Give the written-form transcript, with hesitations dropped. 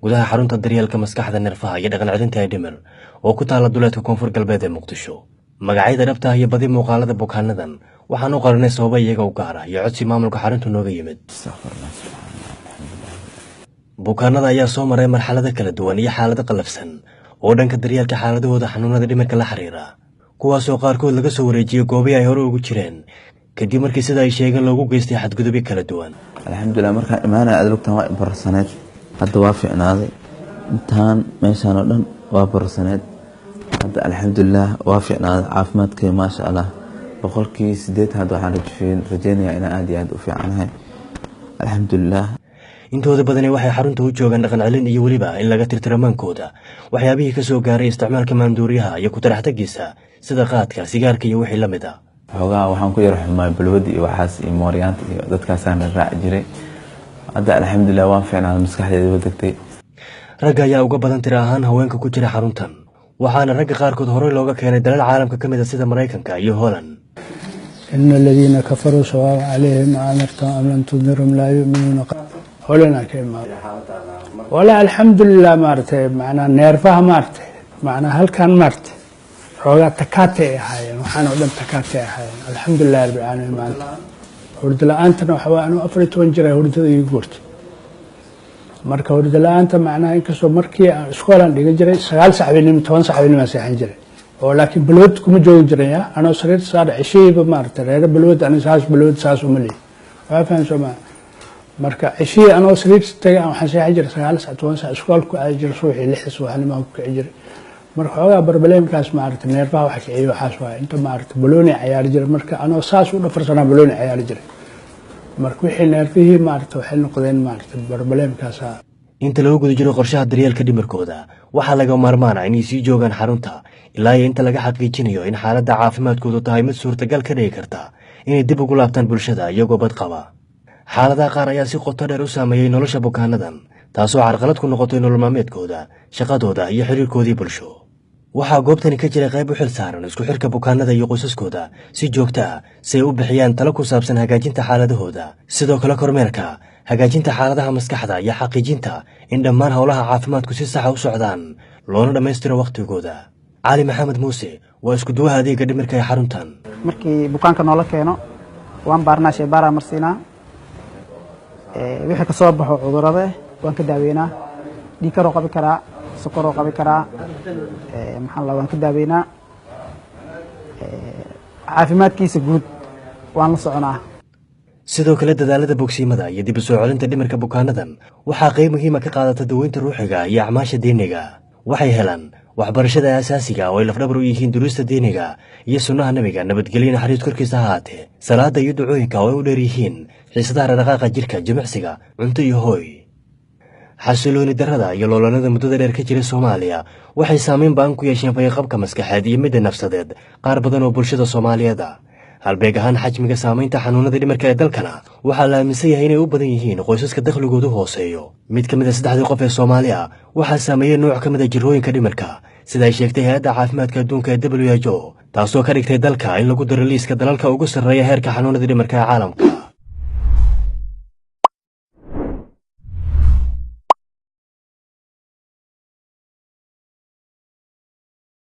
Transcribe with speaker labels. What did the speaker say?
Speaker 1: Gudaha xarunta daryeelka maskaxda, neerfaha iyo dhaqan celinta ee Dhimir oo ku taala duleedka koonfur galbeed ee Muqdisho. Magacyada dhabta ah iyo badi muuqaalada bukaanadan waxaan u qarinay sababa iyaga u gaara iyo codsi maamulka xaruntu nooga yimid. Bukaanada ayaa soo maray marxalado kala duwan iyo xaalado qallafsan oo dhanka daryeelka xaaladahooda xanuunada dhimirka la xiriira, kuwaasoo qaarkood laga soo wareejiyey goobihii ay hore ugu jireen kadib markii, sida ay sheegeen, loogu geystay xadgudubyo kala duwan.
Speaker 2: Alxamdulilah, markaan imaanaya aad lugtaan waa bararsaneed, hadda waa fiicnaaday. Intaan meeshaan oo dhan waa bararsaneed, hadda alxamdulilah waa fiicnaaday. Caafimaadkay maasha Allah 80%. Hadda waxaan rajeynayaa inaan aad iyo aad u fiicanahay, alxamdulilah.
Speaker 1: Intooda badani waxay xarunta u joogaan dhaqan celin iyo weliba in laga tirtiro maankooda waxyaabihii ka soo gaaray isticmaalka maanduuriyaha iyo ku-taraxtagiisa, sida qaadka, sigaarka iyo wixii la mid a.
Speaker 2: Xoogaha waxaan ku yar xumaay balwadi iyo waxaas iyo mooryaanta iyo dadkaasaan raaci jiray. Hadda alxamdulilah waan fiicnaaday, maskaxdeeda wa degtay.
Speaker 1: Ragga ayaa uga badan tira ahaan haweenka ku jira xaruntan, waxaana ragga qaarkood horey looga keenay dalal caalamka ka mid a, sida Maraykanka iyo Holland.
Speaker 3: إن الذين كفروا سواء عليهم أأنذرتهم أم لم تنذرهم لا يؤمنون. Holland ka imaado. Walaa, alxamdulilah, maaragtay, macnaa neerfaha, maaragtay, macnaa halkan, maaragtay, xoogaa takaatay ay ahaayeen, waxaan oo dhan takaatay ahaayeen. Alxamdulilah rabbil caalamiin. Maanta hurdo la-aantana waxa waa anuu 14 jir ay hurdada iigu goortay. Marka hurdo la-aanta, macnaha, inkastoo markii aan iskoolaan dhigan jiray 9 sac habeenimo, 10 sac habeenimo aan seexan jiray oo, laakiin balwad kuma joogi jiray. Ya anoo sariirta saar ceshihiiba, maaragtay, reero balwad ani saas balwad saas uma leeyi, waa fahan soo maa? Marka ceshihii anoo sariirta tagay waxaan seexan jiray 9 sac, 10 sac. Iskool ku aadi jiray subaxii, 6da subaxnimo ku kici jiray. Marka xoogaa problemkaas, maaragtay, neerfaha waxa kiciyo waxaas waay. Inta, maaragtay, balooni cayaari jiray, marka anoo saas u dhafarsanaa balooni cayaari jiray. Marka wixii neerfihii, maaragtay, waxay noqdeen, maaragtay, problemkaasa.
Speaker 1: Inta lagu guda jiro qorshaha daryeelka dhimirkooda, waxaa laga maarmaana inay sii joogaan xarunta ilaa iyo inta laga xaqiijinayo in xaaladda caafimaadkoodu tahay mid suurtagal ka dhigi karta inay dib ugu laabtaan bulshada iyagoo bad qaba. Xaaladaha qaar ayaa si qoto dheer u saameeyey nolosha bukaanadan, taasoo carqalad ku noqotay nolol maalmeedkooda, shaqadooda iyo xiriirkoodii bulsho. Waxaa goobtani ka jira qayb u xil saaran isku xirka bukaanada iyo qoysaskooda si joogto ah, si ay u bixiyaan talo ku saabsan hagaajinta xaaladahooda, sidoo kale kormeerka, hagaajinta xaaladaha maskaxda iyo xaqiijinta in dhammaan howlaha caafimaadku si saxa u socdaan loona dhammaystiro wakhtigooda. Cali Maxamed Muuse waa isku duwaha adeega dhimirka ee xaruntan.
Speaker 4: Markii bukaanka noola keeno, waan baarnaa, sheebaaraa marsiinaa, wixii kasoo baxo cudurada waan ka daaweynaa. Dhiigkaroo qabi karaa, sokoroo qabi karaa, maxaa la, waan ka daaweynaa. Caafimaadkiisa guud waan la soconaa.
Speaker 1: Sidoo kale dadaalada bogsiimada iyo dib u soo celinta dhimirka bukaanadan waxaa qayb muhiima ka qaadata daweynta ruuxiga iyo acmaasha diiniga. Waxay helaan waxbarashada aasaasiga oo ay lafdhabar u yihiin duruusta diiniga iyo sunnaha Nebiga, nabadgelyo naxariis korkiisa ha haatee, salaada iyo ducooyinka oo ay u dheer yihiin xiisadaha dhaqdhaqaaqa jirka, jimicsiga, cunto iyo hooy. Xasilooni darrada iyo loolanada muddada dheer ka jira Soomaaliya waxay saameyn ba'an ku yeesheen fayaqabka maskaxeed iyo midda nafsadeed qaar badan oo bulshada Soomaaliyeed ah. Halbeeg ahaan xajmiga saamaynta xanuunada dhimirka ee dalkana waxaa la aaminsan yahay inay u badan yihiin qoysaska dakhligoodu hooseeyo. Mid ka mid a saddexdii qof ee Soomaali ah waxaa saameeyey nooc ka mid a jirrooyinka dhimirka, sida ay sheegtay Hay-adda Caafimaadka Adduunka ee WHO, taasoo ka dhigtay dalka in lagu daro liiska dalalka ugu sarreeya heerka xanuunada dhimirka ee caalamka.